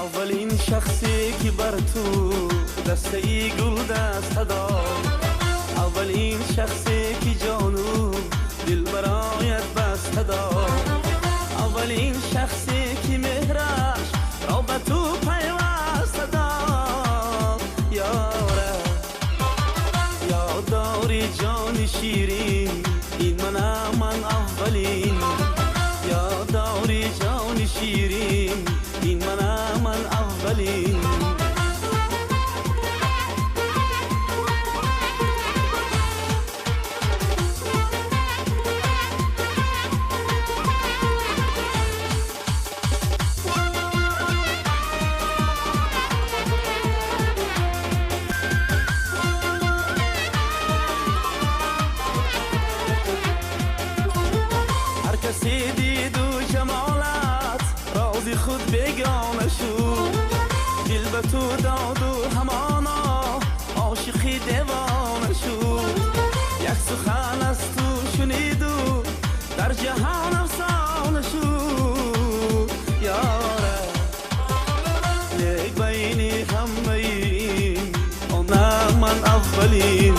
Аввалин шахсе ки бар ту дастаи гул даста дод, аввалин шахсе ки ҷону дил бароят баста дод, аввалин шахсе ки меҳраш ро ба ту пайваста дод. Ёра, ёд дори ҷони ширин, ин манам ман аввалин. Ёд дори ҷони ширин, ин манам ман аввалин. Ҳар касе диду ҷамолат рози худ бегона шуд, дил ба ту доду ҳамоно ошиқи девона шуд. Як сухан аз ту шуниду дар ҷаҳон афсона шуд. Ёра, лек байни ҳамаи она ман аввалин.